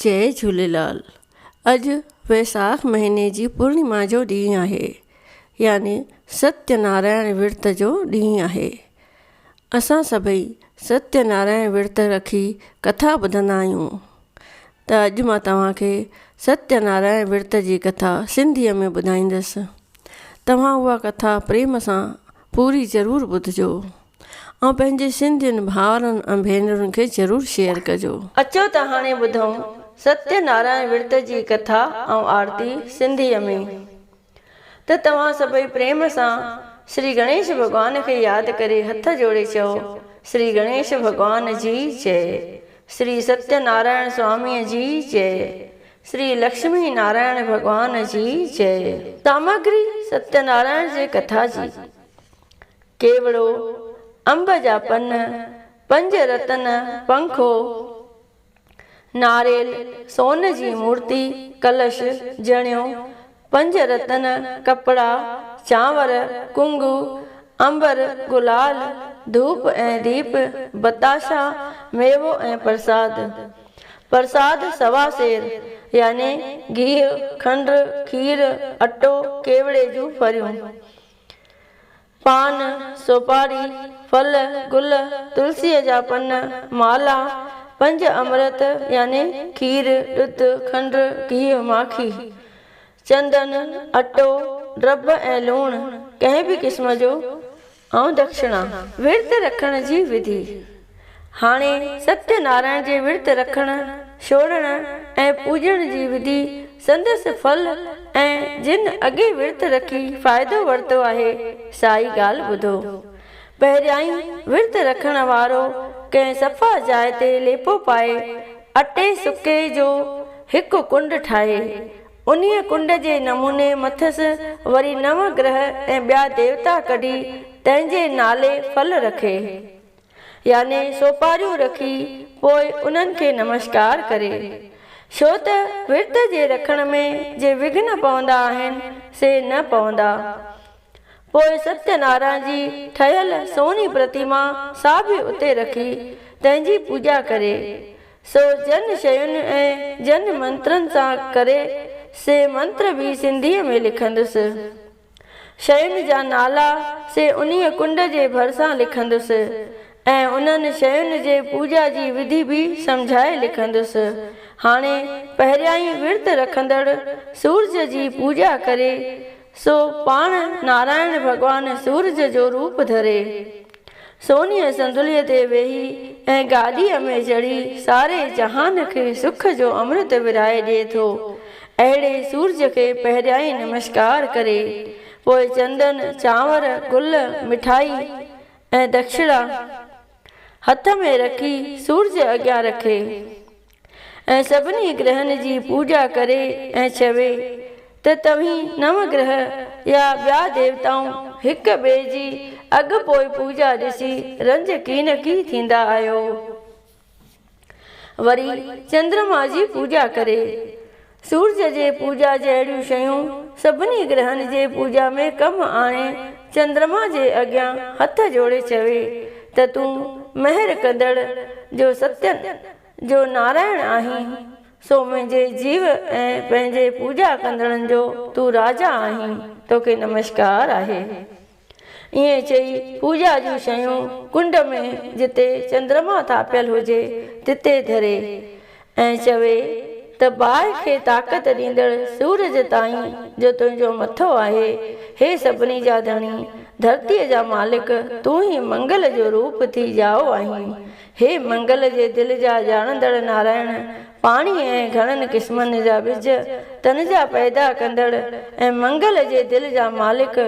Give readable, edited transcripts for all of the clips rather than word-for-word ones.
جئي جهوليلال اڄ ويساک مهيني جي پورڻما جو ڏينهن آهي يعني ستيه نارائڻ ورت جو ڏينهن آهي اسان سڀئي ستيه نارائڻ ورت رکي ڪٿا ٻڌندا آهيون ته اڄ مان توهان کي ستيه نارائڻ ورت جي ڪٿا سنڌيء ۾ ٻڌائيندس توهان اها ڪٿا پريم سان پوري ضرور ٻڌجو ۽ پنهنجي سنڌين ڀائرن ۽ ڀينرن کي ضرور شيئر ڪجو. اچو ته هاڻي ٻڌون ستيه نارائڻ ورت جي ڪٿا ۽ آرتي سنڌيء ۾. ته توهان سڀئي پريم سان شري گڻيش ڀڳوان کي ياد ڪري هٿ جوڙي چئو، شري گڻيش ڀڳوان جي جئي، شري ستيه نارائڻ سواميء جي جئي، شري لڪشمي نارائڻ ڀڳوان جي جئي. سامگري ستيه نارائڻ جي ڪٿا جي. ڪيوڙو، انب جا پن، پنج رتن، پنکو، ناريل، سون جي مورتي، ڪلش، جڻيو، پنج رتن، ڪپڙا، چانور، ڪنگو، عنبر، گلال، ڌوپ ۽ ديپ، بتاشا، ميوو ۽ پرساد. پرساد سوا سير يعني گيهه، کنڊ، کير، اٽو، ڪيوڙي جون ڦريون. پان، سوپاري، ڦل، گل، تلسيء جا پن، مالا، پنج امرت يعني کير، ڏڌ، کنڊ، گيهه، ماکي، چندن، اٽو، ڊرب ۽ لوڻ، ڪنهن به قسم جو، ۽ دڪشڻا. ورت رکڻ جي وڌي. هاڻي ستيه نارائڻ جي ورت رکڻ، ڇوڙڻ ۽ پوڄڻ جي وڌي سندس ڦل ۽ جن اڳي ورت رکي فائدو ورتو آهي، سا ئي ڳالهه ٻڌو. پهريائين ورت رکڻ وارو ڪنهن صفا جاء تي ليپو پائي، اٽي سڪي جو هڪ ڪنڊ ٺاهي، انهيء ڪنڊ جي نموني مٿس وري نو گرهه ۽ ٻيا ديوتا ڪڍي، تنهن جي نالي ڦل رکي. يعني سوپاريون رکي پوء انهن کي نمشڪار ڪري. ڇو ته ورت جي رکڻ ۾ جي وگهن پوندا آهن، سي نه پوندا. پوء ستيه نارائڻ جي ٺهيل سوني پرتيما سا به اتي رکي تنهن جي پوڄا ڪري. سو جن شين ۽ جن منترن سان ڪري، سي منتر به سنڌيء ۾ لکندس. شين جا نالا سي انهيء ڪنڊ جي ڀرسان لکندس ۽ انهن شين جي پوڄا جي وڌي به سمجهائي لکندس. هاڻي پهريائين ورت رکندڙ سورج جي پوڄا ڪري، سو پاڻ نارائڻ ڀڳوان سورج جو روپ ڌري. سونيء صندليء تي ويهي ۽ گاڏيء ۾ چڙهي ساري جهان کي سک جو امرت ورهائي ڏئي ٿو. اهڙي سورج کي پهريائين نمشڪار ڪري، پوء چندن، چانور، گل، مٺائي ۽ دکشڻا هٿ ۾ رکي سورج اڳيان رکي. ۽ سڀني گرهن جي پوڄا ڪري ۽ چوي ته توهين نو گرهه يا ٻيا ديوتائون هڪ ٻئي جي اڳ پوء پوڄا ڏسي رنج ڪينڪي ٿيندا آهيو. وري چندرما جي پوڄا ڪري. سورج جي پوڄا جهڙيون شيون سڀني گرهن جي پوڄا ۾ ڪم آڻي چندرما جي اڳيان هٿ جوڙي چوي ته تون مهر ڪندڙ جو ستين جو نارائڻ آهين، سو منهنجي جيو ۽ پنهنجي پوڄا ڪندڙن جو تون راجا آهين، توکي نمشڪار آهي. ائين چئي پوڄا جون شيون ڪنڊ ۾ جتي چندرما ٿاپيل هجي، تتي ڌري ۽ چوي ته باهه کي طاقت ڏيندڙ سورج تائين جو تنهنجو مٿو آهي، هي سڀني جا ڌڻي، ڌرتيء جا مالڪ، تون ئي منگل جو روپ ٿي ڄائو آهين. هي منگل جي دل جا ڄاڻندڙ نارائڻ، پاڻي ۽ گهڻن قسمن جا ٻج، تن جا پيدا ڪندڙ ۽ منگل جي دل جا مالڪ،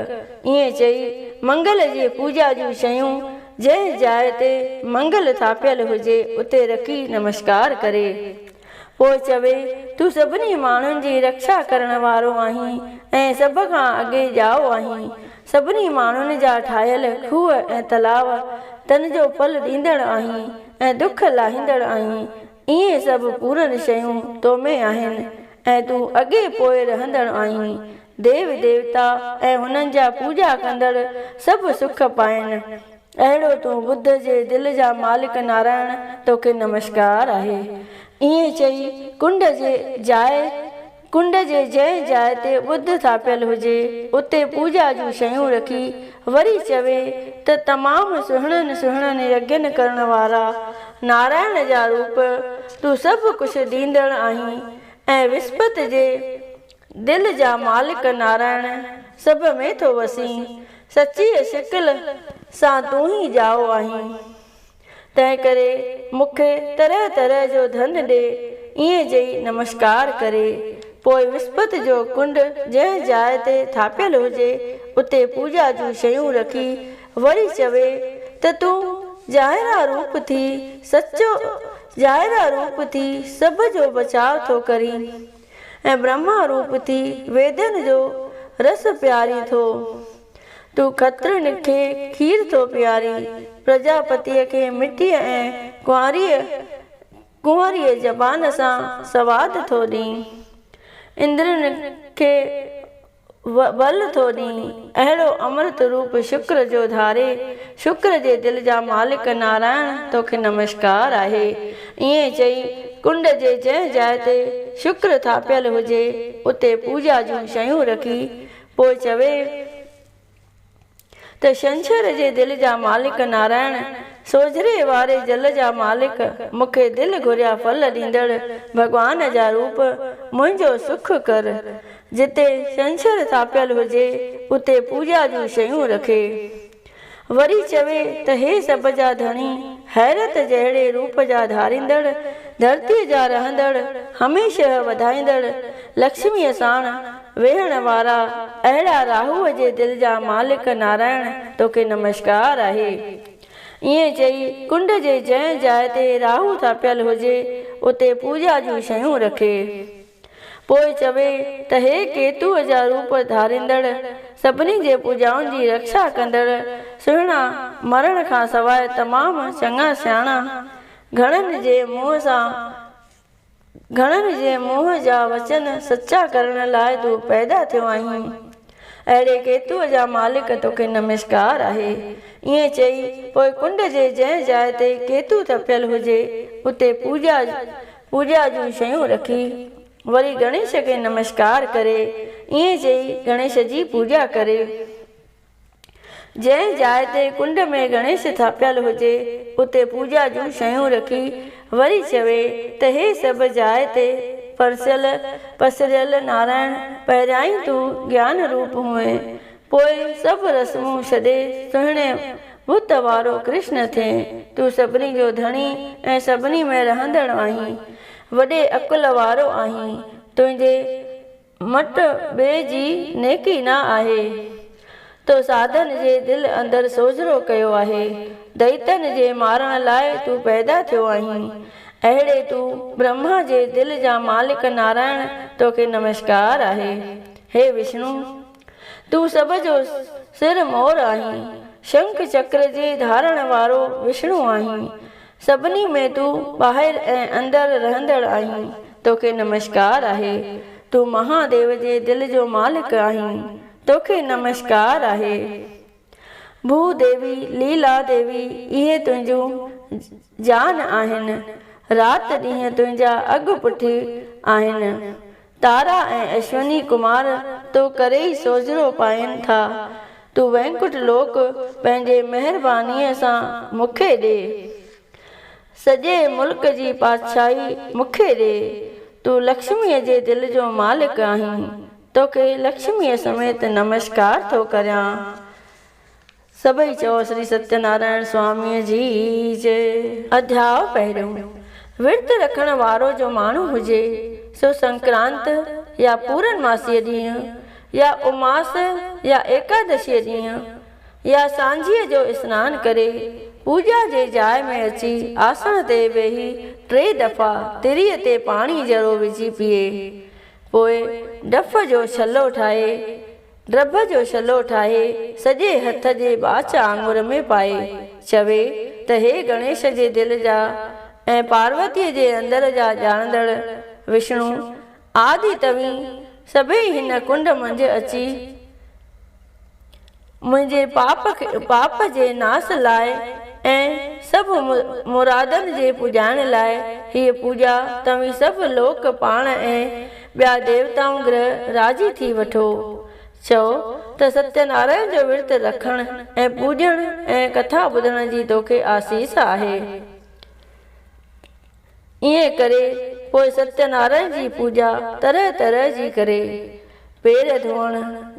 ائين چئي منگل جي پوڄا جون شيون جنهن جاء تي منگل ٿاپيل هجي اتي رکي نمشڪار ڪري. پوء چوي، تون سڀني ماڻهن جي رکشا ڪرڻ وارو آهين ۽ سڀ کان اڳي ڄائو آهين. سڀني ماڻهن جا ٺاهيل کوهه ۽ تلاء تن جو ڦل ڏيندڙ آهين ۽ دک لاهيندڙ آهين. اهي سڀ پورن شيون تو ۾ آهن ۽ تون اڳي پوء رهندڙ آهين. ديو ديوتا ۽ هنن جا پوڄا ڪندڙ سڀ سک پائين. اهڙو تون ٻڌ جي دل جا مالڪ نارائڻ توکي نمشڪار آهي. ائين چئي ڪنڊ جي جاء ڪنڊ جي جنهن جاء تي ٻڌ ٿاپيل هجي، اتي پوڄا جون شيون رکي، وري چوي ته تمام سهڻن سهڻن يگين ڪرڻ وارا نارائڻ جا روپ، تون سڀ ڪجهه ڏيندڙ آهين ۽ وسپت جي دل جا مالڪ نارائڻ سڀ ۾ ٿو وسين، سچيء شڪل سان تون ئي ڄائو آهين. تنهنڪري مون کي طرح طرح جو ڌن ڏي. ائين چئي نمشڪار ڪري، پوء وسپت جو ڪنڊ جنهن جاء تي ٿاپيل هجي، اتي پوڄا جون شيون رکي، وري چوي ته تون ظاهرا روپ ٿي سچو ظاهرا روپ ٿي سڀ جو بچاء ٿو ڪرين ۽ برهما روپ ٿي ويدن جو رس پيارين ٿو. تون کترين کي کير ٿو پيارين، پرجاپتيء کي مٺيء ۽ ڪنواريء ڪنوريء زبان سان سواد ٿو ڏين، اندرين کي ٻل ٿو ڏين، اهڙو امرت روپ شڪر جو ڌاري، شڪر جي دل جا مالڪ نارائڻ توکي نمشڪار آهي. ائين چئي ڪنڊ جي جنهن جاء تي شڪر ٿاپيل هجي، اتي پوڄا جون شيون رکي، پوء چوي ته شنشر جي دل جا مالڪ نارائڻ، سوجهري واري جل جا مالڪ، مون کي دل گهريا ڦل ڏيندڙ ڀڳوان جا روپ، منهنجو سک ڪر. جتي شنشر ٿاپيل هجي، اتي پوڄا جون شيون رکي. وري چوي ته هي سڀ جا ڌڻي، حيرت جهڙي روپ جا ڌاريندڙ، ڌرتيء جا رهندڙ، هميشه وڌائيندڙ، لڪشميء ساڻ ويهڻ وارا، اهڙا راهوء جي دل جا مالڪ نارائڻ توکي نمشڪار آهي. ائين چئي ڪنڊ جي جنهن جاء تي راهو ٿاپيل هجي، اتي پوڄا جون شيون رکي. پوء چوي ته هي ڪيتوء جا روپ ڌاريندڙ، سڀني جي پوڄائن جي رڪشا ڪندڙ، سهڻا، مرڻ کان سواء تمام چڱا سياڻا، گهڻن جي منهن سان گهڻن جي منهن جا وچن سچا ڪرڻ لاء تون پيدا ٿيو آهين. اهڙي ڪيتوء جا مالڪ توکي نمشڪار آهي. ائين چئي پوء ڪنڊ جي جنهن جاء تي ڪيتو ٿڦيل هجي، اتي پوڄا پوڄا جون شيون رکي، وري گڻيش کي نمشڪار ڪري، ائين چئي گڻيش جي پوڄا ڪري. جنهن جاء تي ڪنڊ ۾ گڻيش ٿاپيل هجي، اتي پوڄا جون شيون رکي، وري چوي ته هي سڀ جاء تي پرسيل پسريل نارائڻ، پهريائين تون گيان روپ هئين، پوء سڀ رسمون ڇڏي سهڻي بت وارو ڪرشن ٿئين. تون سڀني جو ڌڻي ۽ سڀني ۾ رهندڙ آهين. وڏي عقل وارو آهين. تنهنجي مٽ ٻئي جي نيڪي نه آهي. تو ساڌن جي دل اندر سوجهرو ڪيو آهي. دئيتن جي مارڻ لاء تون پيدا ٿيو آهين. اهڙي تون برهما جي دل جا مالڪ نارائڻ توکي نمشڪار آهي. هي وشنو! تون سڀ جو سر مور آهين، شنک چڪر جي ڌارڻ وارو وشڻو آهين، سڀني ۾ تون ٻاهر ۽ اندر رهندڙ آهين، توکي نمشڪار آهي. تون مها ديو جي دل جو مالڪ آهين، توکي نمشڪار آهي. ڀو ديوي، ليلا ديوي، اهي تنهنجون جان آهن، رات ڏينهن تنهنجا اڳ پٺ آهن. تارا ۽ اشوني ڪمار تو ڪري ئي سوجهرو پائين ٿا. تون وينڪٽ لوڪ پنهنجي مهربانيء سان مون کي ڏي. سڄي ملڪ جي پادشاهي مون کي ڏي. تون لڪشميء جي دل جو مالڪ آهين. توکي لڪشميء سميت نمشڪار ٿو ڪريان. سڀئي چئو شري ستيه نارائڻ سواميء جي جي. اڌياء پهريون، ورت رکڻ وارو جو ماڻهو هجي، سو سنڪرانت يا پورنماسيء ڏينهن يا اماس يا ايڪادشيء ڏينهن يا سانجهيء جو اسنان ڪري، پوڄا جي جاء ۾ اچي آسڻ تي ويهي ٽي دفعا تريء تي پاڻي ذرو وجهي پيئي. پوء ڊڦ جو ڇلو ٺاهي، ڊڀ جو ڇلو ٺاهي سڄي هٿ جي ٻاچ آڱر ۾ پائي چوي ته هي گڻيش جي دل جا ۽ پاروتيء جي اندر جا ڄاڻندڙ وشڻو آدي توهين سڀيئي هن ڪنڊ منجهه اچي منهنجي پاپ پاپ جي ناس لاء ۽ سڀ مرادن جي پڄائڻ لاء هيء پوڄا توهين سڀ لوڪ پاڻ ۽ ٻيا ديوتائون گرهه راضي ٿي وٺو. چئو ته ستيه نارائڻ جو ورت رکڻ ۽ پوڄڻ ۽ ڪٿا ٻڌڻ جي توکي آسيس آهي. ائين ڪري پوء ستيه نارائڻ جي پوڄا طرح طرح جي ڪري. پير ڌوئڻ،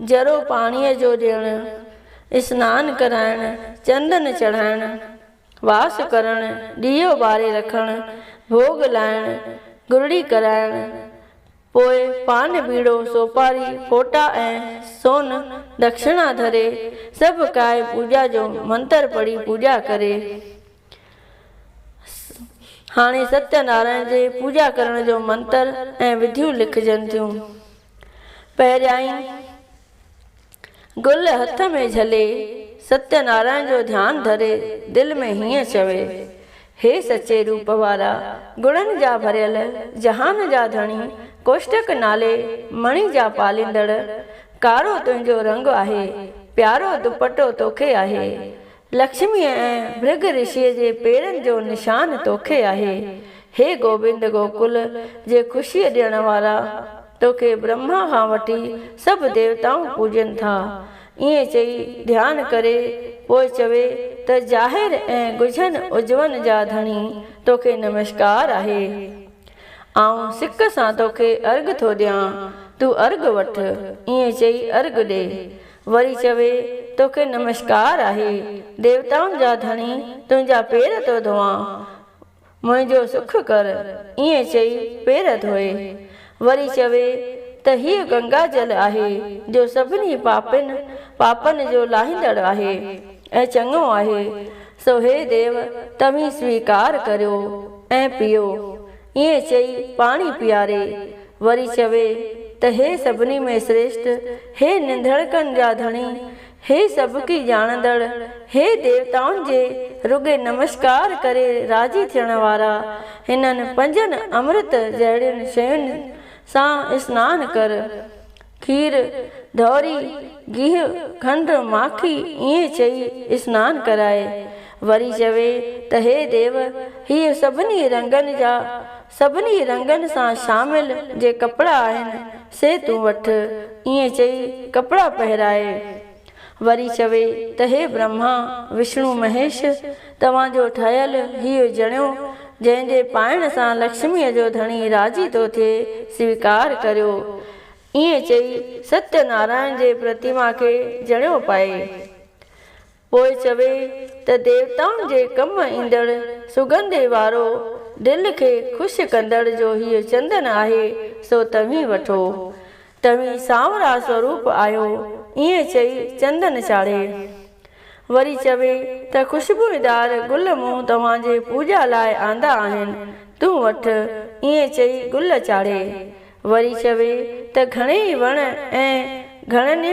ذرو پاڻيء جو ڏيڻ، اسنان ڪرائڻ، چندن چڙهائڻ، واس ڪرڻ، ڏيئو ٻاري رکڻ، ڀوڳ لائڻ، گرڙي ڪرائڻ، پوء پان ٻيڙو، سوپاري، ڦوٽا ۽ سون دکشڻا ڌري، سڀ ڪائي پوڄا جو منتر پڙهي پوڄا ڪري. هاڻي ستيه نارائڻ جي پوڄا ڪرڻ جو منتر ۽ وڌيون لکجن ٿيون. پهريائين گل هٿ ۾ جهلي ستيه نارائڻ جو ڌيان ڌري دل ۾ هيئن چوي، هي سچي روپ وارا، گڻن جا ڀريل، جهان جا ڌڻي، ڪوشٽڪ نالي مڻي جا پاليندڙ، ڪارو تنهنجو رنگ آهي، پيارو دوپٽو توکي آهي، لڪشميء ۽ ڀرگ رشيء جي پيرن جو نشان توکي آهي. هي گوبند گوڪل جي خوشيء ڏيڻ وارا! توکي برهما کان وٺي سڀ ديوتائون پوڄين ٿا. ائين چئي ڌيان ڪري پوء چوي ته ظاهر ۽ ڳجهن عضون جا ڌڻي توکي نمشڪار آهي. آئون سڪ سان توکي ارگهه ٿو ڏيان، تون ارگهه وٺ. ائين چئي ارگهه ڏي. وري چوي، توکي نمشڪار آهي، ديوتائن جا ڌڻي، تنهنجا پير ٿو ڌوئان، منهنجو سک ڪر. ائين چئي پير ڌوئي. وري چوي ته هيء گنگا جل آهي، جو سڀني پاپين پاپن جو لاهيندڙ آهي ۽ چڱو آهي، سو هي ديو، توهين سويڪار ڪريو ۽ پيئو. ائين چئي پاڻي پياري. وري چوي ته هي سڀني ۾ سريشٽ، هي ننڌڻڪن جا ڌڻي، هي سڀڪي ڄاڻندڙ، هي ديوتائن جي رڳي نمشڪار ڪري راضي ٿيڻ وارا، هنن پنجن امرت جهڙين شين سان اسنان ڪر. کير، ڌوري، گيهه، کنڊ، ماکي ائين چئي اسنان ڪرائي. وري چوي ته هي ديو! هيء سڀني رنگن جا سڀني رنگن سان شامل جي ڪپڙا آهن، سي تون وٺ. ائين چئي ڪپڙا پهرائي. وري چوي ته هي برهما، وشڻو مهيش! توهان جو ٺهيل هيء جڻيو، جنهن جي پائڻ سان لڪشميء جو ڌڻي راضي ٿو ٿئي، سويڪار ڪريو. ائين چئي ستيه نارائڻ جي پرتيما کي جڻيو پائي. پوء چوي ته ديوتائن جي ڪم ايندڙ سڳنڌي وارو دل کي خوش ڪندڙ جو هيء چندن آهي سو توهين وٺو. توهين سانورا سوروپ آهيو. ائين چئي چندن چاڙهي. وري چوي ته خوشبوئيدار گل مون توهان جي پوڄا لاء آندا آهن، تون وٺ. ائين چئي گل چاڙهي. وري چوي ته گهڻيئي وڻ ۽ گهڻن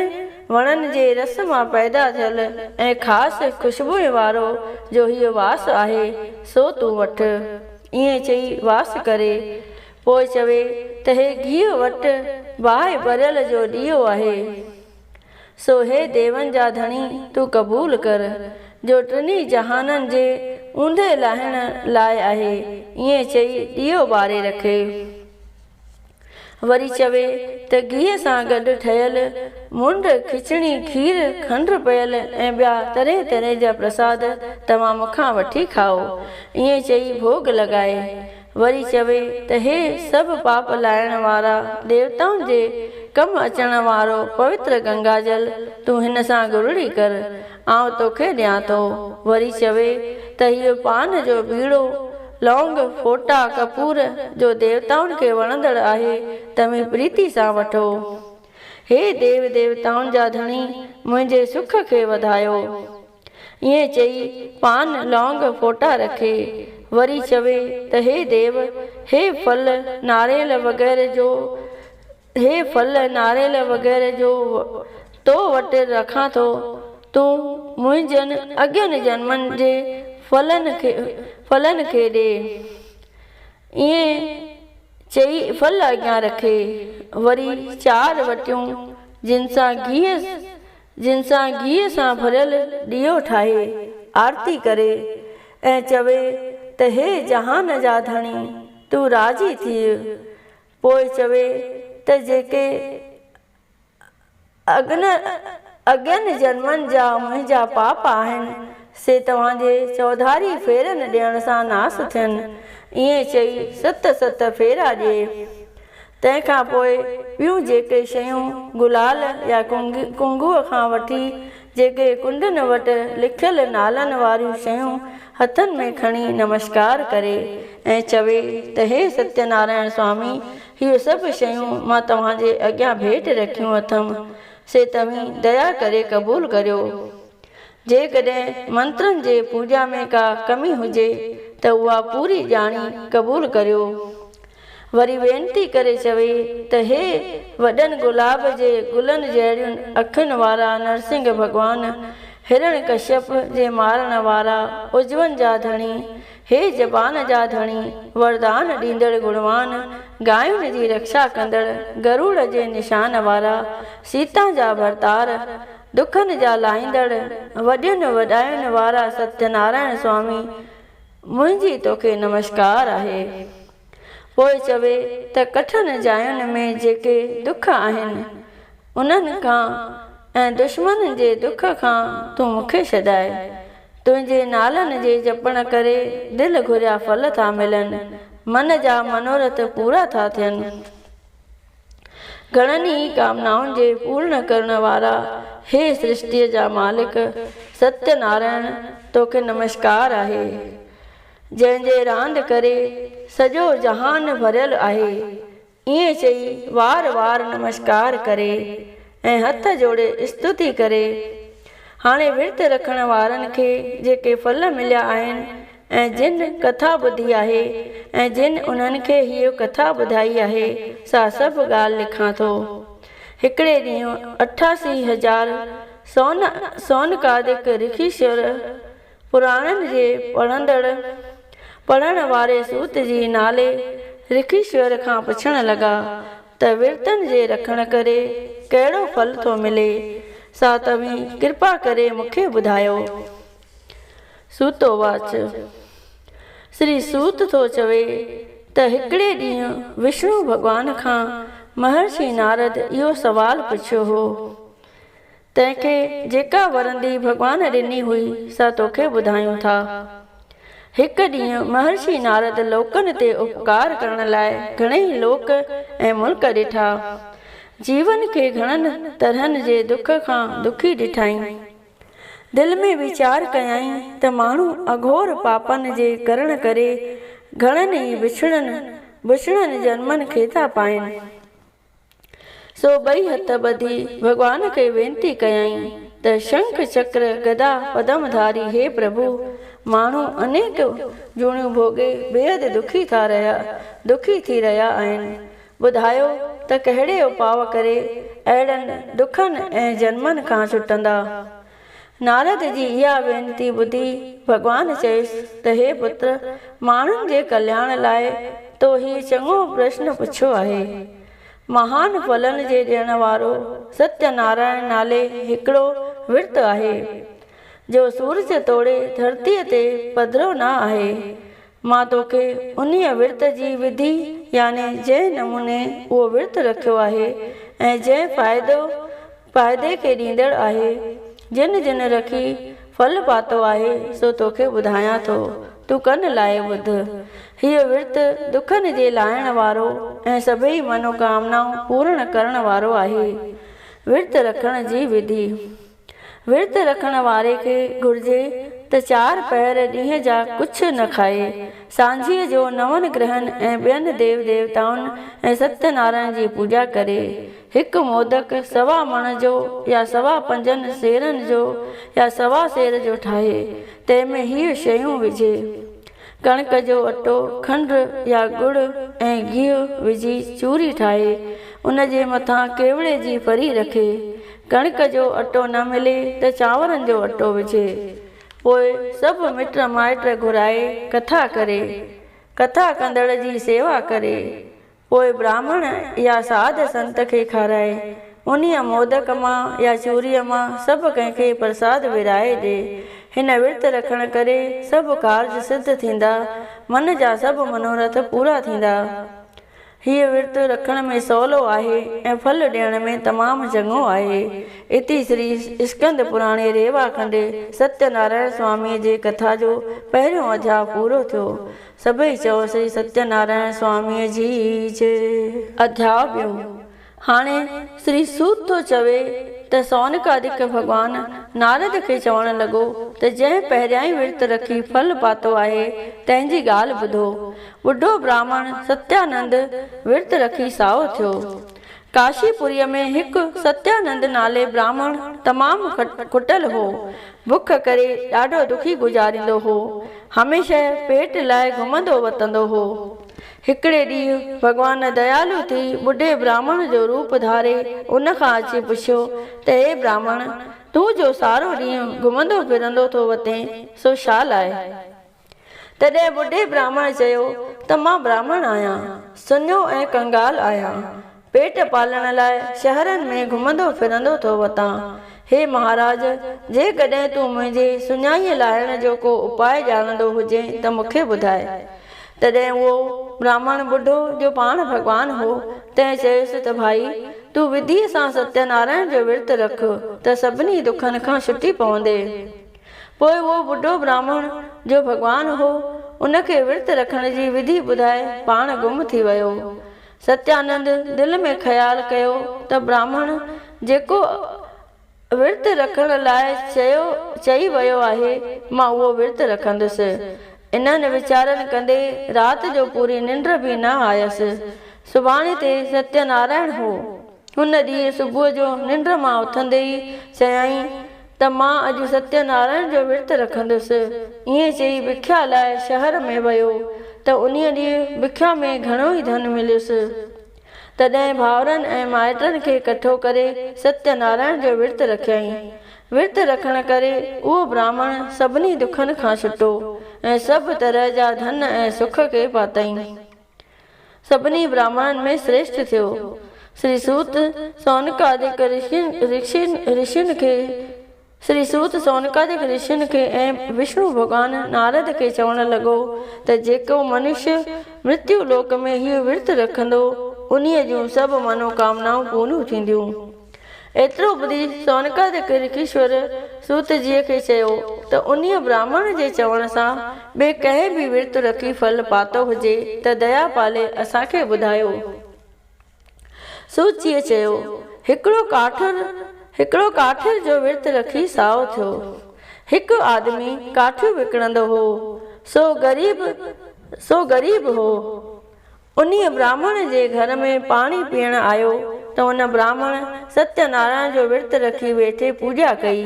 وڻن جي رس مان پيدا ٿيل ۽ خاص خوشبوء وارو جو هيء واس آهي، سو تون وٺ. ائين چئي واس ڪري. پوء چوي ته هي گيهه وٽ باهه ٻريل جو ڏيئو آهي. سو هي ديون جا ڌڻي تون قبول ڪر، جو ٽنهي جهانن جي اوندهه لاهڻ لاء آهي. ائين چئي ڏيئو ٻاري رکي. وري چوي ته گيهه سان گڏ ٺهيل منڊ، کچڻي، کير، کنڊ پيل ۽ ٻيا طرحين طرحين جا پرساد توهان مون کان وٺي کائو. ائين چئي ڀوڳ لڳائي. وري چوي ته هي سڀ پاپ لاهڻ وارا ديوتائن جي ڪم اچڻ وارو پوتر گنگا جل تون هن سان گرڙي ڪر، آئون توکي ڏيان ٿو. وري چوي ته هيء پان جو ٻيڙو، لونگ، ڦوٽا، ڪپور، جو ديوتائن کي وڻندڙ آهي، توهين پريتي سان وٺو. هي ديو ديوتائن جا ڌڻي، منهنجي سک کي وڌايو. ائين چئي پان لونگ ڦوٽا رکي. وري چوي ته هي ديو! هي ڦل، ناريل وغيره جو هي ڦل، ناريل وغيره جو تو وٽ رکان ٿو، تون منهنجن اڳين جنمن جي ڦلن کي ڏي. ائين چئي ڦل اڳيان رکي. وري چار وٽيون جن سان گيهه جن سان گيهه سان ڀريل ڏيئو ٺاهي آرتي ڪري. ۽ چوي ته هي جهان جا ڌڻي! تون راضي ٿيء. پوء چوي ته جيڪي اڳين جنمن جا منهنجا پاپ آهن، سي توهان جي چوڌاري ڦيرن ڏيڻ سان ناس ٿين. ائين چئي ست ست ڦيرا ڏئي. تنهن کان پوء ٻيون جيڪي شيون گلال يا ڪنگوء کان وٺي جيڪي ڪنڊن وٽ لکيل نالن واريون شيون هٿن ۾ کڻي نمشڪار ڪري ۽ چوي ته هي ستيه نارائڻ سوامي هي سڀ شيون مان توهان جي اڳيان ڀيٽ رکيون اٿم سي توهين ديا ڪري قبول ڪريو. جيڪڏهن منترن جي پوڄا ۾ ڪا ڪمي هجي ته اها پوري ڄاڻي قبول ڪريو. وري وينتي ڪري چوي ته هي وڏن گلاب جي گلن جهڙين اکين وارا نرسنگهه ڀڳوان، هرڻ ڪشيپ جي مارڻ وارا، عضون جا ڌڻي، هي زبان جا ڌڻي، وردان ڏيندڙ گڻوان، گاين جي رکشا ڪندڙ، گروڙ جي نشان وارا، سيتا جا ڀرتار، دکن جا لاهيندڙ، وڏين وڏاين وارا ستيه نارائڻ سوامي، منهنجي توکي نمشڪار آهي. پوء چوي ته ڪٺن جاين ۾ جيڪي دک آهن، انهن کان ۽ دشمنن جي دک کان تون مون کي ڇڏاء. تنهنجي نالن جي جپڻ ڪري دل گهريا ڦل ٿا ملن، من جا منورٿ پورا ٿا ٿين. گهڻن ئي ڪامنائن جي پورڻ ڪرڻ وارا هي سرشٽيء جا مالڪ ستيه نارائڻ توکي نمشڪار آهي، جنهن جي راند ڪري سڄو جهان ڀريل آهي. ائين چئي وار وار نمشڪار ڪري ۽ هٿ جوڙي استتي ڪري. هاڻي ورت رکڻ وارن کي جيڪي ڦل مليا آهن ۽ جن ڪٿا ٻڌي آهي ۽ جن انهن کي هيء ڪٿا ٻڌائي آهي، سا سڀ ڳالهه لکان ٿو. هڪڙي ڏينهن 88,000 سونڪادڪ رکيشور پراڻن جي پڙهندڙ پڙهڻ واري سوت جي نالي رکيشور کان پڇڻ لڳا ته ورتن جي رکڻ ڪري ڪهڙو ڦل ٿو ملي، سا توهين ڪرپا ڪري مون کي ٻڌايو. سوتو واچ، سري سوت ٿو چوي ته هڪڙي ڏينهن وشنو ڀڳوان کان مهرشي نارد اهو سوال پڇيو هو. تنهن کي جيڪا ورندي ڀڳوان ڏني هئي سا توکي ٻڌايون ٿا. هڪ ڏينهن مهرشي نارد لوڪن تي اپڪار ڪرڻ لاء گهڻيئي لوڪ ۽ ملڪ ڏٺا. جيون کي گهڻن طرحن جي دک کان دکي ڏٺائين. دل ۾ ويچار ڪيائين ته ماڻهو اگهور پاپن جي ڪرڻ ڪري گهڻن ئي بڇڙن بڇڙن جنمن کي ٿا پائين. سو ٻئي هٿ ٻڌي ڀڳوان کي وينتي ڪيائين ته شنک چڪر گدا پدم ڌاري هي پرڀو! ماڻهو انيڪ جوڻيون ڀوڳي بيحد دکي ٿا رهيا دکي ٿي رهيا آهن. ٻڌايو ته ڪهڙي اپاء ڪري اهڙن دکن ۽ جنمن کان ڇٽندا؟ نارد جي اها وينتي ٻڌي ڀڳوان چيس ته هي پتر! ماڻهن جي ڪلياڻ لاء تو هي چڱو پرشن پڇيو آهي. مهان ڦلن جي ڏيڻ وارو ستيه نارائڻ نالي هڪڙو ورت آهي، جو سورج توڙي ڌرتيء تي پڌرو نه آهي. مان توکي انهيء ورت جي وڌي يعني جنهن نموني اهو ورت رکيو آهي ۽ جنهن فائدو فائدي کي ڏيندڙ آهي، جن جن رکي ڦل پاتو آهي، سو توکي ٻڌايان ٿو، تون ڪن لائي ٻڌ. هيء ورت دکن جي لاهڻ وارو ۽ سڀيئي منوڪامنائون پورڻ ڪرڻ وارو آهي. ورت رکڻ جي وڌي. ورت رکڻ واري کي گهرجي ته چار پهر ڏينهن جا ڪجهه نه کائي. سانجهيء جو نون گرهن ۽ ٻين ديو ديوتائن ۽ ستيه نارائڻ جي پوڄا ڪري. هڪ مودڪ سوا مڻ جو يا سوا پنجن سيرن جو يا سوا سير جو ٺاهي، تنهن ۾ هيء شيون وجهي. ڪڻڪ جو اٽو، کنڊ يا ڳڙ ۽ گيهه وجهي چوري ٺاهي، ان جي مٿان ڪيوڙي جي ڦري رکي. ڪڻڪ جو اٽو نه ملي ته چانورن جو اٽو وجهي. پوء سڀ مٽ مائٽ گهرائي ڪٿا ڪري. ڪٿا ڪندڙ جي سيوا ڪري. پوء براهمڻ يا ساڌ سنت کي کارائي. انهيء مودڪ مان يا چوريء مان سڀ ڪنهن کي پرساد ورهائي ڏي. هن ورت رکڻ ڪري سڀ ڪارج سڌ ٿيندا، من جا سڀ منورٿ پورا ٿيندا. هيء ورت رکڻ ۾ سولو آهي ۽ ڦل ڏيڻ ۾ تمام چڱو آهي. اتي شري اسڪند پراڻي ريوا کنڊ ستيه نارائڻ سواميء جي ڪٿا جو پهريون اڌياء پورو ٿيو. سڀئي چئو شري ستيه نارائڻ سواميء جي جي. اڌياء ٻيون. هاڻي شري سوت ٿو چوي ته سونڪادڪ ڀڳوان نارد کي چوڻ لڳو ته جنهن پهريائين ورت رکي ڦل پاتو آهي تنهن جي ڳالهه ٻڌو. ٻڍو براهمڻ ستيانند ورت رکي سائو ٿيو. ڪاشي پوريء ۾ هڪ ستيانند نالي براهمڻ تمام کٽل هو. بک ڪري ڏاڍو دکي گذاريندو هو. هميشه پيٽ لاء گهمندو وتندو هو. هڪڙي ڏينهن ڀڳوان ديالو ٿي ٻڍي براهمڻ جو روپ ڌاري ان کان اچي پڇيو ته اي براهمڻ! تون جو سارو ڏينهن گهمندو ڦرندو ٿو وتين، سو ڇا لاء؟ تڏهن ٻڍي براهمڻ چيو ته مان براهمڻ آهيان، سڃو ۽ ڪنگال آهيان. پيٽ پالڻ لاء شهرن ۾ گهمندو ڦرندو ٿو وتان. هي مهاراج! جيڪڏهن تون منهنجي سڃائيء لاهڻ جو ڪو اپاء ڄاڻندو هجين ته مون کي ٻڌاء. تڏهن اهو براهمڻ ٻڍو، جو پاڻ ڀڳوان هو، تنهن چيس ته ڀائي! تون وڌيء سان ستيه نارائڻ جو ورت رک ته سڀني دکن کان ڇٽي پوندين. پوء اهو ٻڍو براهمڻ، جو ڀڳوان هو، ان کي ورت رکڻ جي وڌي ٻڌائي پاڻ گم ٿي ويو. ستيانند دل ۾ خيال ڪيو ته براهمڻ جيڪو ورت رکڻ لاء چيو چئي ويو آهي، مان اهو ورت رکندس. انهن ويچارن ڪندي رات جو پوري ننڊ به نه آيس. سڀاڻي تي ستيه نارائڻ هو. هن ڏينهن صبح جو ننڊ مان اٿندي ئي چيائين ته مان اڄ ستيه نارائڻ جو ورت رکندس. ائين چئي بکيا لاء شهر ۾ ويو ته انهيء ڏينهن بکيا ۾ گهڻو ئي ڌن مليس. تڏهن ڀائرن ۽ مائٽن کي ڪٺو ڪري ستيه نارائڻ جو ورت رکيائين. ورت رکڻ ڪري اهو براهمڻ سڀني دکن کان ڇٽو ۽ سڀ طرح جا ڌن ۽ سک کي پاتائين. سڀني براهمڻن ۾ شريشٺ ٿيو. شري سوت سونڪادڪ رشين کي شري سوت سونڪادڪ رشين کي ۽ وشنو ڀڳوان نارد کي چوڻ لڳو ته جيڪو منشي مرتيو لوڪ ۾ هيء ورت رکندو، انهيء جون سڀ منوڪامنائون پوريون ٿينديون. ايترو ٻڌي سونڪادڪ رکيشور سوت جيء کي چيو ته انهيء براهمڻ جي چوڻ سان ٻئي ڪنهن به ورت رکي ڦل پاتو هجي ته ديا پالي اسان کي ٻڌايو. سوت جيء چيو، هڪڙو ڪاٺر هڪڙو ڪاٺير جو ورت رکي سائو ٿيو. هڪ آدمي ڪاٺيون وڪڻندو هو، سو غريب سو غريب هو. انهيء براهمڻ جي گهر ۾ پاڻي پيئڻ آيو ته ان براهمڻ ستيه نارائڻ جو ورت رکي ويٺي پوڄا ڪئي.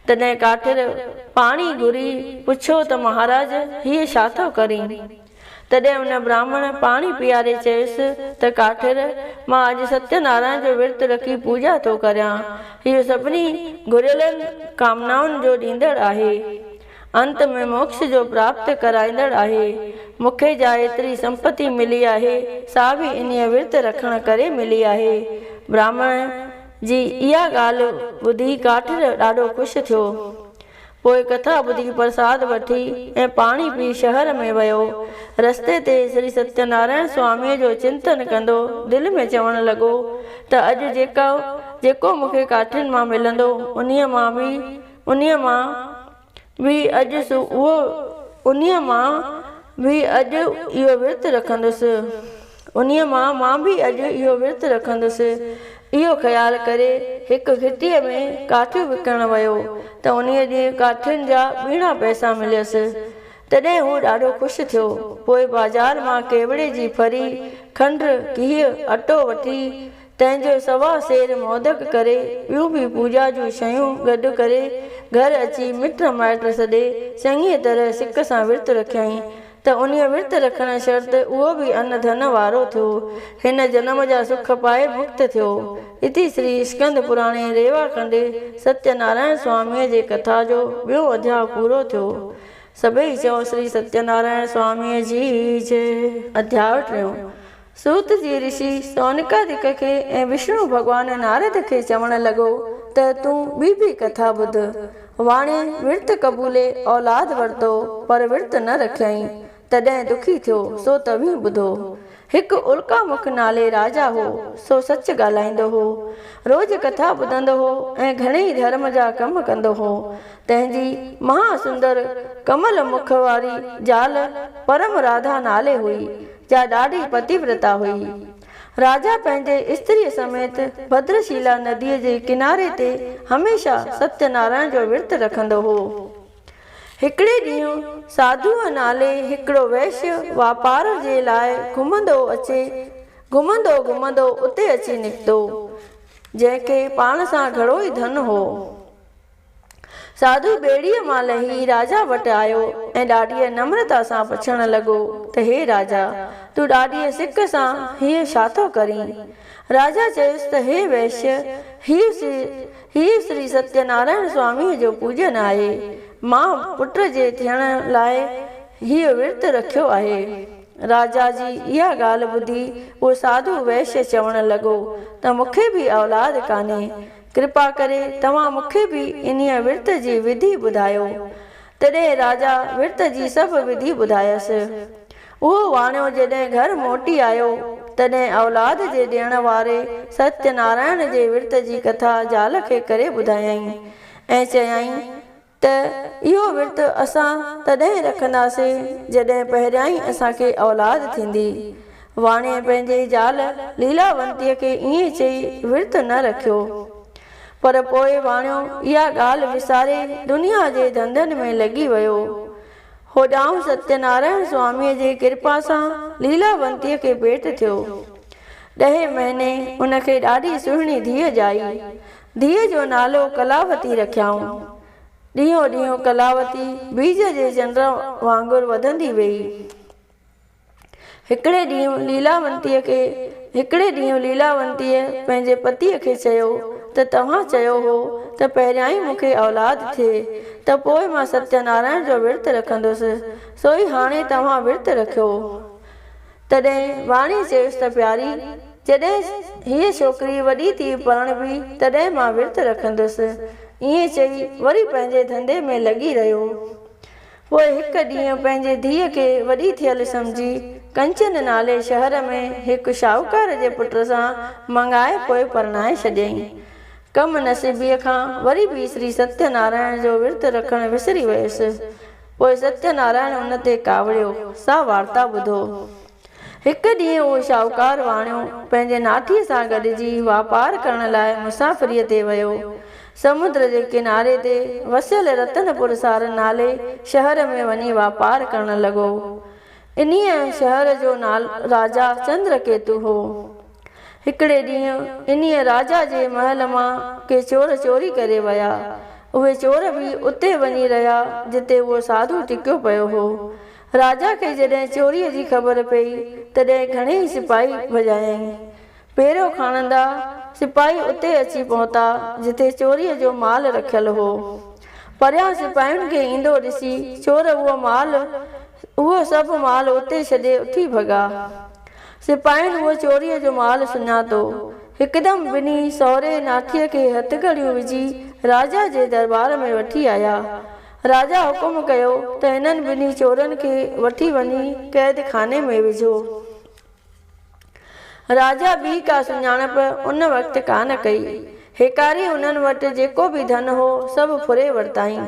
تڏهن ڪاٺير پاڻي گهري پڇيو ته مهاراج هيء ڇا ٿو ڪرين؟ تڏهن ان براهمڻ پاڻي پياري چيس ته ڪاٺير مان اڄ ستيه نارائڻ جو ورت رکي پوڄا ٿو ڪريان. هيء سڀني گهريلن ڪامنائن جو ڏيندڙ آهي. انت ۾ موڪش جو پراپت ڪرائيندڙ آهي. مون کي جا ايتري سمپتي ملي آهي، سا به انهيء ورت رکڻ ڪري ملي آهي. براهمڻ جي اها ڳالهه ٻڌي ڪاٺير ڏاڍو خوش ٿيو. پوء ڪٿا ٻڌي پرساد وٺي ۽ پاڻي پي شهر ۾ ويو. رستي تي شري ستيه نارائڻ سواميء جو چنتن ڪندو دل ۾ چوڻ لڳو ته اڄ جيڪو جيڪو مون کي ڪاٺين مان ملندو، انهيء مان به انهيء مان به اڄ اهو انهيء مان به اڄ اهو ورت رکندس. انهيء مان مان به اڄ اهو ورت رکندس. اهو خيال ڪري هڪ گهٽيء ۾ ڪاٺيون وڪڻڻ ويو ته انهيء ڏينهن ڪاٺين جا ٻيڻا پئسا مليس. تڏهن هو ڏاڍو خوش ٿيو. پوء بازار مان ڪيوڙي جي ڦري، کنڊ، گيهه، اٽو وٺي تنهن جو سوا سير مودڪ ڪري، ٻيون به پوڄا جون شيون گڏ ڪري، گهر اچي مٽ مائٽ سڏي، چڱيء طرح سڪ سان ورت رکيائين ته انهيء ورت رکڻ شرط اهو به ان ڌن وارو ٿيو. هن جنم جا سک پائي مڪت ٿيو. اتي شري اسڪند پراڻي ريوا کنڊي ستيه نارائڻ سواميء جي ڪٿا جو ٻيون اڌياء پورو ٿيو. سڀئي چئو شري ستيه نارائڻ سواميء جي جئه. اڌياء ٽيون. سوت جي رشي سونڪادڪ کي ۽ وشنو ڀڳوان نارد کي چوڻ لڳو ته تون ٻي به ڪٿا ٻڌ. واڻيي ورت قبولي اولاد ورتو، پر ورت نه رکيائين، تڏهن دکي ٿيو، سو توهين ٻڌو. هڪ الڪا مک نالي راجا هو، سو سچ ڳالهائيندو هو. روز ڪٿا ٻڌندو هو ۽ گهڻيئي ڌرم جا ڪم ڪندو هو. تنهن جي مها سندر ڪمل مک واري زال پرم راڌا نالي هئي، جا ڏاڍي پتيورتا هئي. راجا پنهنجي استريء سميت ڀدرشيلا نديء جي ڪناري تي هميشه ستيه نارائڻ جو ورت رکندو هو. هڪڙي ڏينهن ساڌوء نالي هڪڙو وئشيه واپار جي لاء گهمندو اچي گهمندو گهمندو اتي اچي نڪتو، جنهن کي پاڻ سان گهڻو ئي ڌن هو. ساڌو ٻيڙيء مان لهي راجا وٽ آيو ۽ ڏاڍيء نمرتا سان پڇڻ لڳو ته هي راجا! تون ڏاڍيء سڪ سان هيء ڇا ٿو ڪرين؟ راجا چيس ته هي وئشيه! هيء شري ستيه نارائڻ سواميء جو پوڄن آهي. مان پٽ جي ٿيڻ لاء هيء ورت رکيو آهي. راجا جي اها ڳالهه ٻڌي اهو ساڌو وئشيه چوڻ لڳو ته مون کي به اولاد ڪانهي. ڪرپا ڪري توهان مون کي به انهيء ورت جي وڌي ٻڌايو. تڏهن راجا ورت جي سڀ وڌي ٻڌايس. اهو واڻيو جڏهن گهر موٽي آيو، تڏهن اولاد جي ڏيڻ واري ستيه نارائڻ جي ورت جي ڪٿا زال کي ڪري ٻڌايائين ۽ چيائين ته اهو ورت اسان تڏهن رکنداسين جڏهن پهريائين اسان کي اولاد ٿيندي. واڻيي پنهنجي زال ليلاونتيء کي ائين چئي ورت نه رکيو. پر پوء واڻيو اها ڳالهه وساري دنيا جي ڌنڌن ۾ لڳي ويو. هوڏانهن ستيه نارائڻ سواميء جي ڪرپا سان ليلاونتيء کي پيٽ ٿيو. ڏهين مهيني ان کي ڏاڍي سهڻي ڌيء ڄائي. ڌيء جو نالو ڪلاوتي رکيائون. ڏينهون ڏينهن ڪلاوتي بيج جي چنڊ وانگر وڌندي ويئي. هڪڙي ڏينهن ليلاونتيء کي هڪڙي ڏينهن ليلاونتيء پنهنجي پتيء کي چيو ته توهان چيو هو ته پهريائين مون کي اولاد ٿئي ته پوء مان ستيه نارائڻ جو ورت رکندس، سوئي هاڻي توهان ورت رکيو. تڏهن واڻيي چيس ته پياري، جڏهن هيء ڇوڪري وڏي ٿي پرڻبي، تڏهن مان ورت رکندس. ائين چئي وري پنهنجي ڌنڌي ۾ لڳي رهيو. پوء هڪ ڏينهن پنهنجي ڌيء کي وڏي ٿيل سمجهي، ڪنچن نالي شهر ۾ هڪ شاهوڪار جي پٽ سان مڱائي پوء پرڻائي ڇڏيائين. ڪم نصيبيء کان وري به شري ستيه نارائڻ جو ورت رکڻ وسري ويس. پوء ستيه نارائڻ ان تي ڪاوڙيو، سا وارتا ٻڌو. هڪ ڏينهن اهو شاهوڪار واڻيو پنهنجي ناٺيء سان گڏجي واپار ڪرڻ لاء مسافريء تي ويو. سمنڊ جي ڪناري تي وسيل رتن پور سار نالي شهر ۾ وڃي واپار ڪرڻ لڳو. انهيء شهر جو راجا چندرڪيتو هو. هڪڙي ڏينهن انهيء راجا جي محل مان ڪي چور چوري ڪري ويا. اهي چور به اتي وڃي رهيا، جتي اهو ساڌو ٽڪيو پيو هو. راجا کي جڏهن چوريء جي خبر پيئي، تڏهن گهڻيئي سپاهي ڀڄايائين. پهرو کڻندا سپاهي اتي اچي پهتا، جتي چوريء جو مال رکيل هو. پريان سپاهين کي ايندو ڏسي، چور اهو مال اهو سڀ مال اتي ڇڏي اٿي ڀڳا. سپاهين اهو چوريء جو مال سڃاتو. هڪدم ٻنهي سهري ناٺيء کي هٿڪڙيون وجهي راجا جي درٻار ۾ وٺي آيا. راجا حڪم ڪيو ته هنن ٻنهي چورن کي وٺي وڃي قيد خاني ۾ وجهو. راجا ٻي ڪا سڃاڻپ ان وقت ڪانه ڪئي. هيڪاري انهن وٽ جيڪو به ڌن هو، سڀ ڦري ورتائين.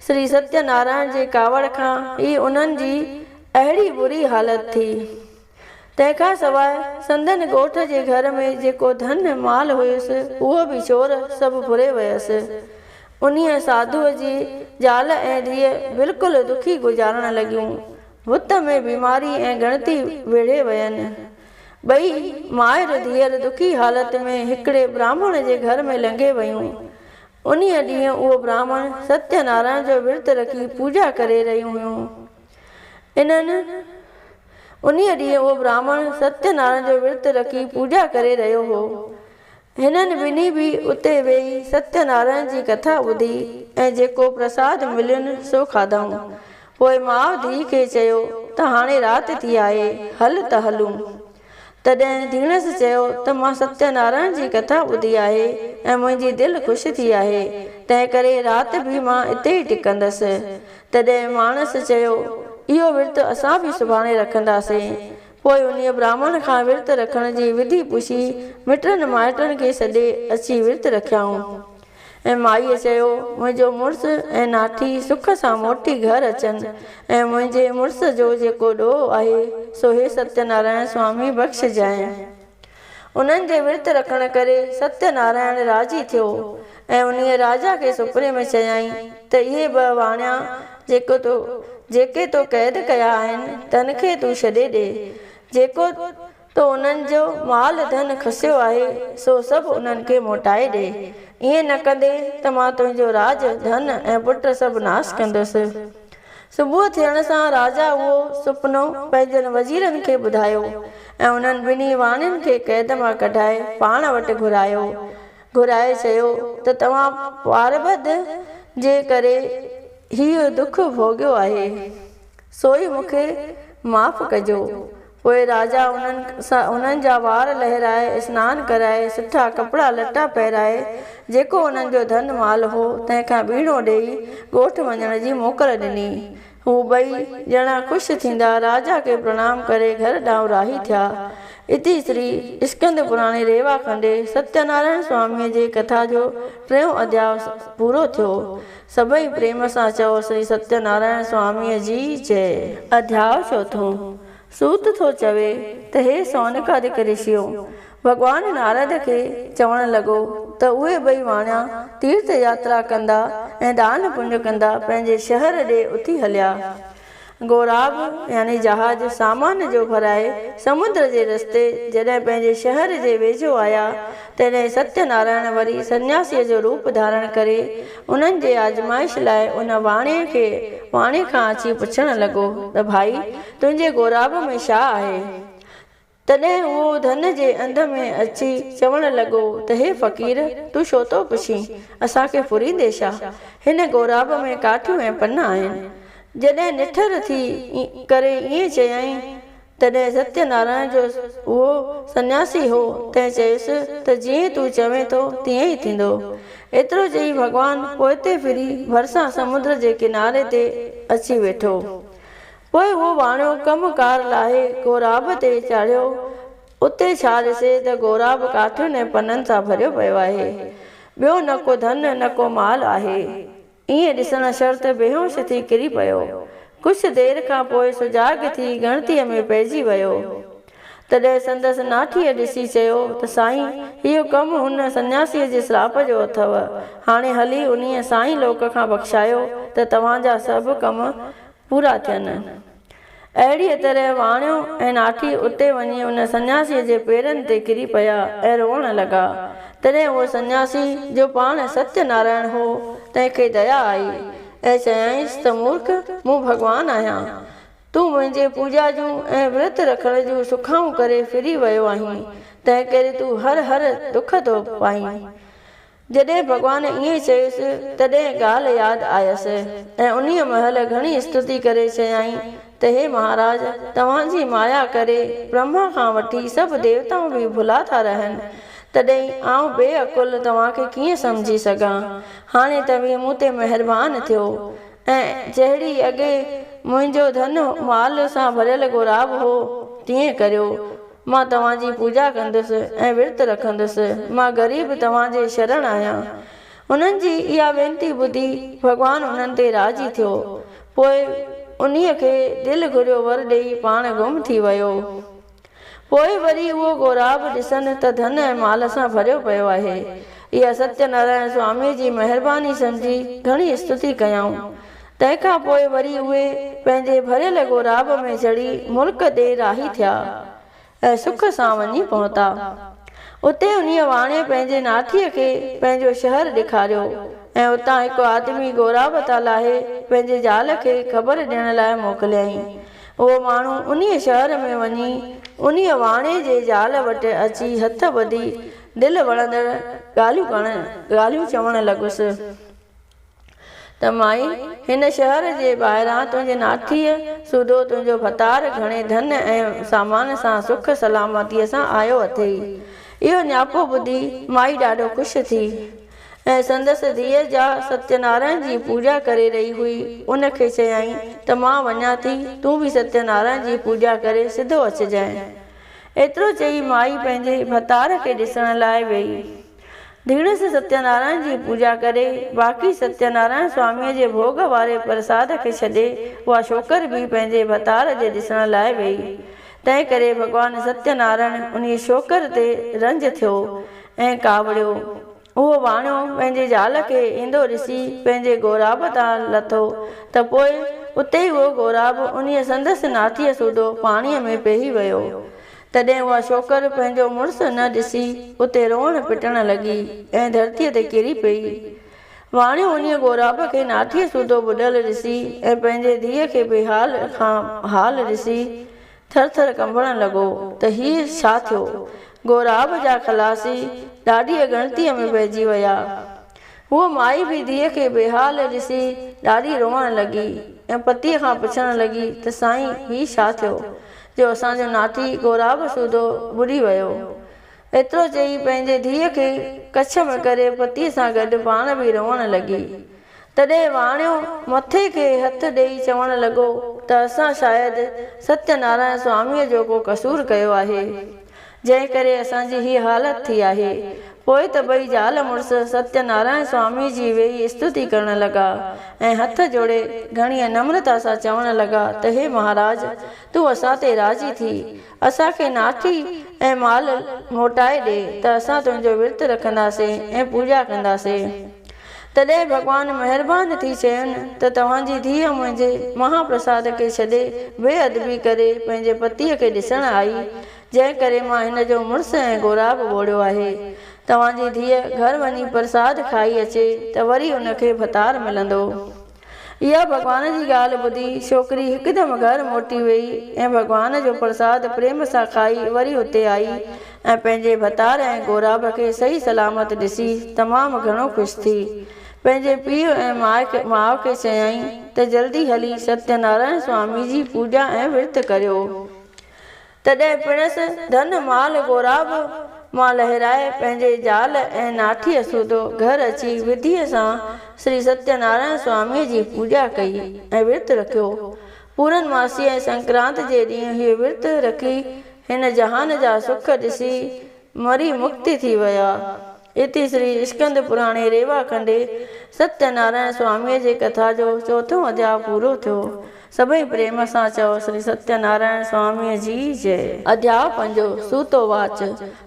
شري ستيه نارائڻ جي ڪاوڙ کان ئي انهن جي اهڙي بري حالت ٿي. تنهن کان سواء سندن ڳوٺ جي گهر ۾ جيڪو ڌن مال هيس، اهو به چور سڀ ڦري ويس. انهيء ساڌوء جي زال ۽ ڌيء بلڪل دکي گذارڻ لڳيون. بت ۾ بيماري ۽ ڳڻتي ويڙهي وين. ٻئي مائر ڌيئر دکي حالت ۾ هڪڙي براهمڻ جي گهر ۾ لنگهي ويون. انهيء ڏينهن اهو براهمڻ ستيه نارائڻ جو ورت رکي پوڄا ڪري رهيون هيون. انهن انهيء ڏينهن اهو براهمڻ ستيه نارائڻ جو ورت رکي پوڄا ڪري رهيو هو. هنن ٻنهي به اتي ويهي ستيه نارائڻ جي ڪٿا ٻڌي ۽ جيڪو پرساد ملين سو کاڌائون. پوء ماء ڌيء کي چيو ته هاڻي رات ٿي آهي، هل ته هلون. تڏهن ڌيڻس چيو ته مان ستيه نارائڻ جي ڪٿا ٻڌي آهي ۽ منهنجي دل خوش ٿي آهي، تنهنڪري رات به مان اتي ئي ٽڪندس. تڏهن ماڻس چيو، اهو ورت اسان به سڀاڻي رکنداسين. پوء انهيء براهمڻ کان ورت رکڻ جي وڌي پڇي، مٽن مائٽن کي سڏي اچي ورت رکيائون. ۽ مائيء چيو، منهنجو مڙس ۽ ناٺي سک سان موٽي گهر اچن ۽ منهنجي مڙس جو جيڪو ڏوهه آهي، سو هي ستيه نارائڻ سوامي بخشجانء. انهن جي ورت رکڻ ڪري ستيه نارائڻ راضي ٿيو ۽ انهيء راجا کي سپني ۾ چيائين ته اهي ٻه واڻيا جيڪي تو قيد ڪيا آهن، تن کي تون ڇڏي ڏي. جيڪو تو انهن جو مال ڌن کسيو آهي، سو سڀ انهن کي موٽائي ڏي. ائين نه ڪندين ته مان تنهنجو راڄ، ڌن ۽ پٽ سڀ ناس ڪندس. صبح ٿيڻ سان راجا اهو سپنو پنهنجن وزيرن کي ٻڌايو ۽ انهن ٻنهي واڻين کي قيد مان ڪڍائي پاڻ وٽ گهرايو. گهرائي چيو ته توهان پاربد جي ڪري هيء دک ڀوڳيو آهي، سوئي مون کي معاف ڪجو. پوء راجا انهن سان انهن جا وار لهرائي، اسنان ڪرائي، سٺا ڪپڙا لٽا پهرائي، جيڪو انهن جو ڌن مال هو، تنهن کان ٻيڻو ڏيئي، ڳوٺ وڃڻ جي موڪل ڏني. هو ٻئي ڄڻا خوش ٿيندا، راجا کي پرڻام ڪري گهر ڏانهن راهي ٿيا. اتي شري اسڪند پراڻي ريوا کنڊي ستيه نارائڻ سواميء جي ڪٿا جو ٽيون اڌياء پورو ٿيو. سڀئي پريم سان چئو شري ستيه نارائڻ سواميء جي جئه. اڌياء چوٿون، سوت ٿو چوي ته هي سونڪادڪ رشيو! ڀڳوان نارد کي چوڻ لڳو ته اهي ٻئي واڻيا تيرٿ ياترا ڪندا ۽ دان پڃ ڪندا پنهنجي شهر ڏي اٿي هليا. غوراب يعني جهاز سامان جو ڀرائي سمنڊ جي رستي جڏهن پنهنجي شهر جي ويجهو آيا، تڏهن ستيه نارائڻ وري سنياسيء جو روپ ڌارڻ ڪري انهن جي آزمائش لاء ان واڻيي کي واڻيي کان اچي پڇڻ لڳو ته ڀائي تنهنجي غوراب ۾ ڇا آهي؟ تڏهن اهو ڌن جي انڌ ۾ اچي چوڻ لڳو ته هي فقير! تون ڇو ٿو پڇين؟ اسان کي ڦريندين ڇا؟ هن غوراب ۾ ڪاٺيون ۽ پن آهن. جڏهن نٺر ٿي ڪري ائين چيائين، تڏهن ستيه نارائڻ جو اهو سنياسي هو، تنهن چيس ته جيئن تون چوين ٿو، تيئن ئي ٿيندو. ايترو چئي ڀڳوان پوئتي ڦري ڀرسان سمنڊ جي ڪناري تي اچي ويٺو. پوء اهو واڻيو ڪم ڪار لاهي غوراب تي چاڙهيو. اتي ڇا ڏسي ته غوراب ڪاٺين ۽ پنن سان ڀريو پيو آهي. ٻيو نه ڪو ڌن نه ڪو مال آهي. ائين ڏسڻ شرط بيهوش ٿي ڪري پيو. ڪجهه دير کان پوء سجاڳ ٿي ڳڻتيء ۾ پئجي ويو. تڏهن سندس ناٺيء ڏسي چيو ته سائين، اهو ڪم هن سنياسيء جي سراپ جو اٿئو. هاڻي هلي انهيء سائين لوڪ کان بخشايو ته توهان جا سڀ ڪم پورا ٿين. اهڙيء طرح واڻيو ۽ ناٺي اتي وڃي ان سنياسيء جي پيرن تي ڪري پيا ۽ روئڻ لڳا. تڏهن اهو سنياسي، جو پاڻ ستيه نارائڻ هو، تنهن کي ديا آئي ۽ چيائينس ته مورک، مون ڀڳوان آهيان. تون منهنجي پوڄا جون ۽ ورت رکڻ جون سکائون ڪري ڦري ويو آهين، تنهنڪري تون هر هر دک ٿو پائين. جڏهن ڀڳوان ائين چيس، تڏهن ڳالهه ياد آيس ۽ انهيء مهل گهڻي استتي ڪري چيائين ته هي مهاراج! توهان جي مايا ڪري برهما کان وٺي سڀ ديوتائون به ڀلا ٿا رهن، تڏهن آئون بي عقل توهان کي ڪيئن سمجهي سگهان؟ هاڻي توهين مون تي مهربان ٿيو ۽ جهڙي اڳي منهنجو ڌن مال سان ڀريل غوراب هو، تيئن ڪريو. مان توهان جي پوڄا ڪندس ۽ ورت رکندس. مان غريب توهان جي شرڻ آهيان. هنن جي اها وينتي ٻڌي ڀڳوان انهن تي راضي ٿيو. پوء انهيء کي دل گهريو ور ڏيئي پاڻ گم ٿي ويو. پوء وري اهو غوراب ڏسن ته ڌن ۽ مال سان ڀريو پيو آهي. اها ستيه نارائڻ سواميء جي مهرباني سمجهي گهڻي استتي ڪيائون. تنهن کان پوء وري اهي پنهنجي ڀريل غوراب ۾ چڙهي ملڪ ڏي راهي ٿيا ۽ سک سان وڃي پهتا. اتي انهيء واڻيي پنهنجي ناٺيء کي پنهنجو شهر ڏيکاريو ۽ اتان هڪ آدمي غوراب تان لاهي پنهنجي زال کي خبر ڏيڻ لاء موڪليائين. اهو ماڻهو انهيء شهر ۾ وڃي انهيء واڻيي جي زال وٽ اچي هٿ ٻڌي دل وڻندڙ ڳالهيون چوڻ لڳس. ته مائي، هن شهر جي ٻاهران تنهنجي ناٺيء سوڌو تنهنجو ڀتار گهڻي ڌن ۽ سامان سان سک سلامتيء سان آيو اٿئي. اهو نياپو ٻڌي مائي ڏاڍو خوش ٿي ۽ سندس ڌيء جا ستينارائڻ جي پوڄا ڪري رهي هئي، ان کي چيائين ته مان وڃان ٿي، تون به ستينارائڻ جي پوڄا ڪري سڌو اچجانء. ايترو چئي مائي پنهنجي ڀتار کي ڏسڻ لاء ويئي. ڌيڻس ستينارائڻ جي پوڄا ڪري، باقي ستينارائڻ سواميء جي ڀوڳ واري پرساد کي ڇڏي، اها ڇوڪر به پنهنجي ڀتار جي ڏسڻ لاء ويئي. تنهن ڪري ڀڳوان ستينارائڻ انهيء ڇوڪر تي رنج ٿيو ۽ ڪاوڙيو. اهو واڻيو پنهنجي زال کي ايندو ڏسي پنهنجي غوراب تان لٿو ته پوء اتي ئي اهو غوراب انهيء سندس ناٺيء سوڌو پاڻيء ۾ پيهي ويو. تڏهن اها ڇوڪر پنهنجو مڙس نه ڏسي اتي روئڻ پٽڻ لڳي ۽ ڌرتيء تي ڪري پيئي. واڻيو انهيء غوراب کي ناٺيء سوڌو ٻڏل ڏسي ۽ پنهنجي ڌيء کي بي حال کان حال ڏسي ٿر ٿر ڪنبڻ لڳو ته هيء ڇا ٿيو؟ غوراب جا خلاصي ڏاڍيء ڳڻتيء ۾ پئجي ويا. هوء مائي به ڌيء کي بيحال ڏسي ڏاڍي روئڻ لڳي ۽ پتيء کان پڇڻ لڳي ته سائين هي ڇا ٿيو جو اسان جو ناٺي غوراب سوڌو ٻڏي ويو. ايترو چئي پنهنجي ڌيء کي ڪڇ ۾ ڪري پتيء سان گڏ پاڻ به روئڻ لڳي. تڏهن واڻيو مٿي کي هٿ ڏيئي چوڻ لڳو ته اسان شايد ستيه نارائڻ سواميء جو ڪو قصور ڪيو آهي. جنهن ڪري اسان جي هيء حالت ٿي آهي. پوء ته ٻئي زال مڙس ستيه نارائڻ سواميء جي ويهي استتي ڪرڻ لڳا ۽ هٿ جوڙي گهڻيء نمرتا سان چوڻ لڳا ته هي مهاراج! تون اسان تي راضي ٿي، اسان کي ناٺي ۽ مال موٽائي ڏي ته اسان تنهنجو ورت رکنداسين ۽ پوڄا ڪنداسين. تڏهن ڀڳوان مهربان ٿي چين ته توهان جي ڌيء منهنجي مها پرساد کي ڇڏي بي ادبي ڪري پنهنجي پتيء کي ڏسڻ آئي، جنهن ڪري مان هن جو مڙس ۽ غوراب ٻوڙيو آهي. توهان جي ڌيء گهر وڃي پرساد کائي اچي ته وري ان کي ڀتار ملندو. اها ڀڳوان جي ڳالهه ٻڌي ڇوڪري هڪدم گهر موٽي ويئي ۽ ڀڳوان جو پرساد پريم سان کائي وري اتي آئي ۽ پنهنجي ڀتار ۽ غوراب کي صحيح سلامت ڏسي تمام گهڻو خوش ٿي. پنهنجي پيء ۽ ماء کي چيائين ته جلدي هلي ستيه نارائڻ سوامي جي پوڄا ۽ ورت ڪريو. تڏهن پڻس ڌن مال غوراب مان لهرائي پنهنجي زال ۽ ناٺيء سوڌو گهر اچي وڌيء سان شري ستيه نارائڻ سواميء جي پوڄا ڪئي ۽ ورت رکيو. پورن ماسيء ۽ سنڪرانت جي ڏينهن هيء ورت رکي هن جهان جا سک ڏسي مري مڪتي ٿي ويا. اتي شري اسڪند پراڻي ريوا کنڊي ستيه نارائڻ سواميء جي ڪٿا جو چوٿون اڌياء پورو ٿيو. سڀئي پريم سان چئو شري ستيه نارائڻ سواميء جي جئي. اڌياء پنجون، سوتو واچ.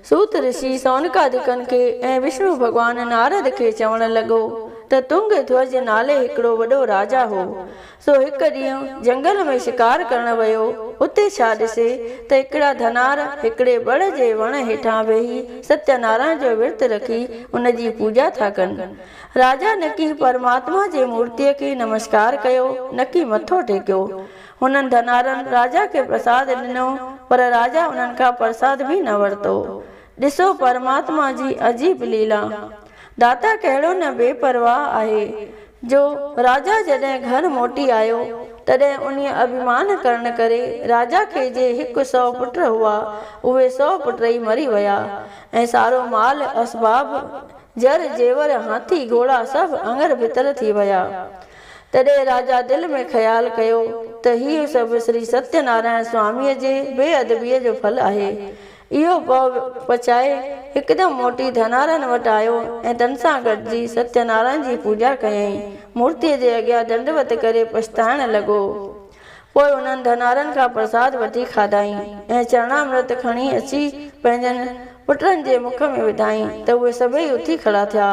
سوت رشي سونڪادڪن کي ۽ وشنو ڀڳوان نارد کي چوڻ لڳو ته تنگ ڌوج نالي هڪڙو وڏو راجا هو. سو هڪ ڏينهن جهنگل ۾ شڪار ڪرڻ ويو. اتي ڇا ڏسي ته هڪڙا ڌنار هڪڙي بڙ جي وڻ هيٺان ويهي ستيه نارائڻ جو ورت رکي ان جي پوڄا ٿا ڪن. راجا نڪي پرماتما جي مورتيء کي نمسڪار ڪيو، نڪي مٿو ٽيڪيو. هنن ڌنارن راجا کي پرساد ڏنو، پر راجا انهن کان پرساد به نه ورتو. ڏسو پرماتما جي عجيب ليلا! داتا ڪهڙو نه بي پرواهه آهي، جو راجا جڏهن گهر موٽي آيو، تڏهن انهيء اڀيمان ڪرڻ ڪري راجا کي جي هڪ سئو پٽ هئا، اهي سئو پٽ ئي مري ويا ۽ سارو مال اسباب، زر، زيور، هاٿي، گهوڙا سڀ اڱر ڀتر ٿي ويا. تڏهن راجا دل ۾ خيال ڪيو ته هيء سڀ شري ستيه نارائڻ سواميء جي بي ادبيء جو ڦل آهي. اهو پؤ پچائي هڪدم موٽي ڌنارن وٽ آيو ۽ تن سان گڏجي ستيه نارائڻ جي پوڄا ڪيائين. مورتيء جي اڳيان ڏنڊوت ڪري پڇتائڻ لڳو. پوء انهن ڌنارن کان پرساد وٺي کاڌائين ۽ چرڻامرت کڻي اچي پنهنجن پٽن جي مک ۾ وڌائين ته اهي سڀيئي اٿي کڙا ٿيا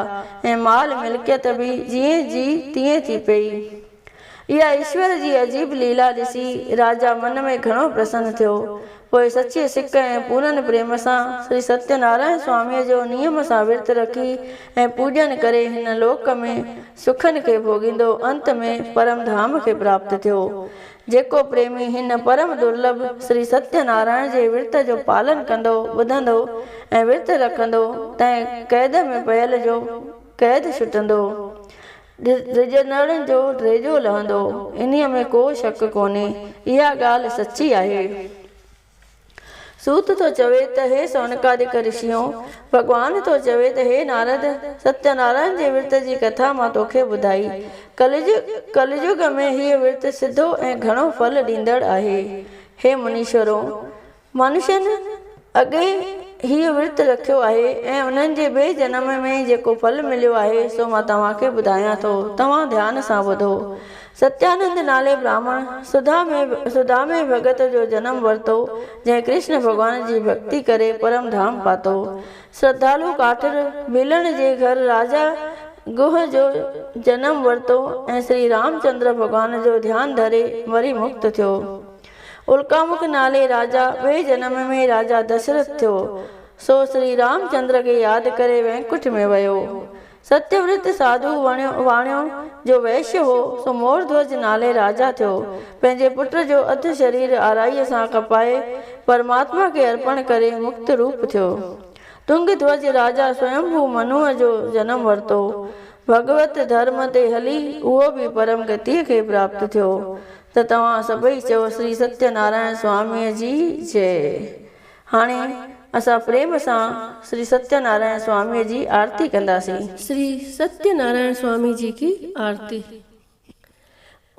۽ مال ملڪيت به جيئن جي تيئن ٿي پيئي. اها ايشور جي عجيب ليلا ڏسي راجا من ۾ گهڻو پرسن ٿيو. پوء سچيء سڪ ۽ پورن پريم سان شري ستيه نارائڻ سواميء جو نيم سان ورت رکي ۽ پوڄن ڪري هن لوڪ ۾ سکن کي ڀوڳيندو انت ۾ پرم ڌام کي پراپت ٿيو. جيڪو پريمي هن پرم درلڀ شري ستيه نارائڻ جي ورت جو پالن ڪندو، ٻڌندو ۽ ورت رکندو، تنهن قيد ۾ پيل جو قيد ڇٽندو. ڊڄندڙن جو ڊيڄو لهندو، انهيء ۾ ڪو شڪ ڪونهي، اها ڳالهه سچي آهي. سوت ٿو چوي ته هي سونڪادڪ رشيون! ڀڳوان ٿو چوي ته هي نارد! ستيه نارائڻ جي ورت جي ڪٿا مان توکي ٻڌائي. ڪلجگ ۾ هيء ورت سڌو ۽ گهڻو ڦل ڏيندڙ آهي. هي منيشورو! مانشن اڳي هيء ورت رکيو آهي ۽ انهن جي ٻئي جنم ۾ جيڪو ڦل مليو آهي، سو مان توهان کي ٻڌايان ٿو. توهان ڌيان سان ٻڌو. ستيانند نالي براهمڻ سڌامي ڀڳت جو جنم ورتو، جنهن ڪرشن ڀڳوان جي ڀڳتي ڪري پرم ڌام پاتو. شرڌالو ڪاٺر ڀيلڻ جي گهر راجا گوهه جو جنم ورتو ۽ شري رامچندر ڀڳوان جو ڌيان ڌري مري مڪت ٿيو. الڪامک نالي راجا ٻئي جنم ۾ راجا دشرٿ ٿيو، سو شري رامچندر کي ياد ڪري وينڪٺ ۾ ويو. ستيورت ساڌو واڻيو جو وئشيه هو، سو مورڌوج نالي راجا ٿيو. پنهنجي پٽ جو اڌ شرير آرائيء سان ڪپائي، پرماتما کي ارپڻ ڪري مڪت روپ ٿيو. تنگ ڌوج راجا سويمڀو منوء جو جنم ورتو. ڀڳوت ڌرم تي هلي اهو به پرم گتيء کي پراپت ٿيو. ته توهان سڀئي چئو شري ستيه نارائڻ سواميء جي جئي. هاڻي اسان پريم سان شري ستيه نارائڻ سواميء جي آرتي ڪنداسين. شري ستيه نارائڻ سوامي جي ڪي آرتي.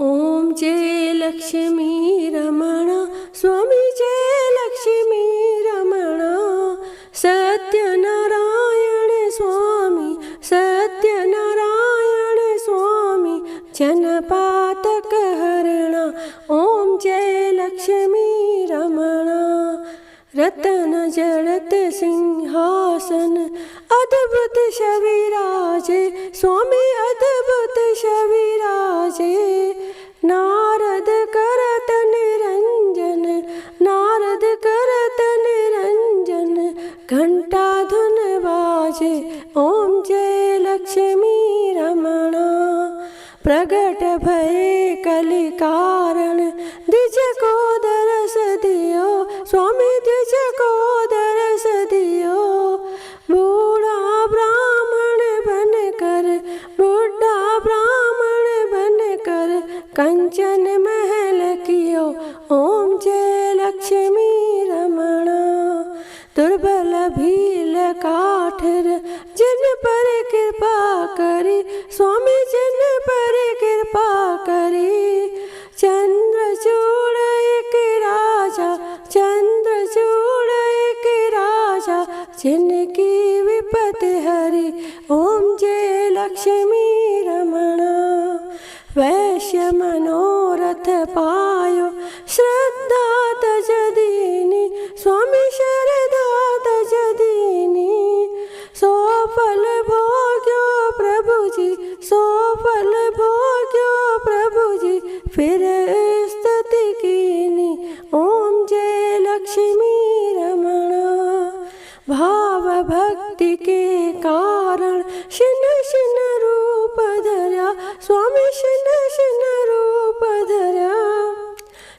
اوم جي لڪشمي رمڻا سوامي جي لڪشمي رمڻا ستيه نارائڻ سوامي ستيه نارائڻ سوامي جن پاتڪ هرڻا اوم جي لڪشمي رمڻا رتن جڙت سنگهاسن ادڀت ڇوي راجي سوامي ادڀت ڇوي راجي نارد کرت نرنجن نارد کرت نرنجن گهنٽا ڌن باجي اوم جي لڪشمي رمڻا پرگٽ ڀئي ڪلي ڪارڻ دج ڪو درس ديو سوامي دج ڪو درس ديو بوڙها براهمڻ بن ڪر ٻڍا براهمڻ بن ڪر ڪنچن محل ڪيو اوم جي لڪشمي رمڻا دربل ڀيل ڪاٺر جن پر ڪرپا ڪري سوامي جن پر ڪرپا ڪري چندر چوڙ هڪ راجا چندر چوڙ هڪ راجا جن ڪي وپت هري اوم جي لڪشمي رمڻا ويشيه منورٿ پايو شرڌا تج ديني سوامي شرڌا تج ديني سو ڦل ڀوڳيو پرڀو جي سو ڦل ڀوڳيو پرڀو جي ڦر استتي ڪيني اوم جي لڪشمي رمڻا ڀاو ڀڳتي ڪي ڪارڻ شن شن روپ ڌريا سوامي شن شن روپ ڌريا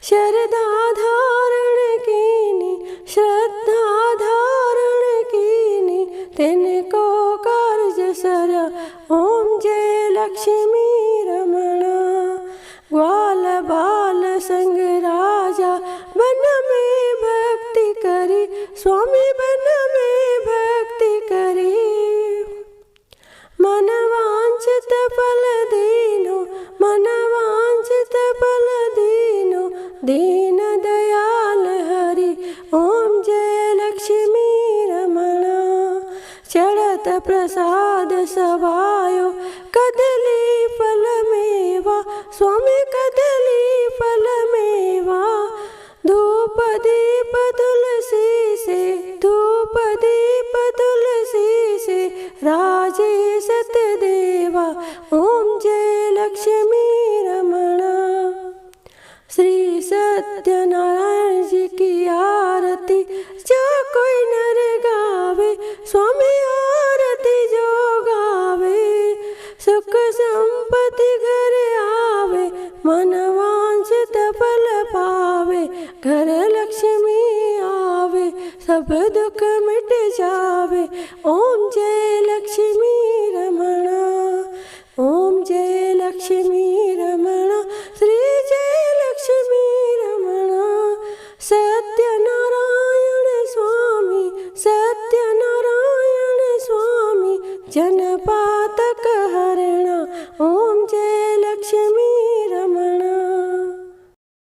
شرڌا ڌارڻ ڪيني شرڌا ڌارڻ ڪيني تن ڪو ڪارج سريا اوم جي لڪشمي رمڻا گوال بال سنگ راجا بن ۾ ڀڳتي ڪري سوامي بن ۾ ڀڳتي ڪري من وانڇت ڦل دينو من وانڇت ڦل دينو دين ديال هري اوم جي لڪشمي رمڻا چڙهت پرساد سوايو ڪدلي ڦل ميوا سوامي ڪدلي ڦل ميوا ڌوپ ديپ تلسي سي ڌوپ ديپ تلسي سي راجي ست ديوا اوم جي لڪشمي رمڻا شري ستيه نارائڻ جي ڪي آرتي جو ڪوئي نر گاوي سوامي آرتي جو گاوي سک سمپتي گهر آوي من وانڇت ڦل پاوي گهر لڪشمي آوي سڀ دک مٽ جاوي اوم جي لڪشمي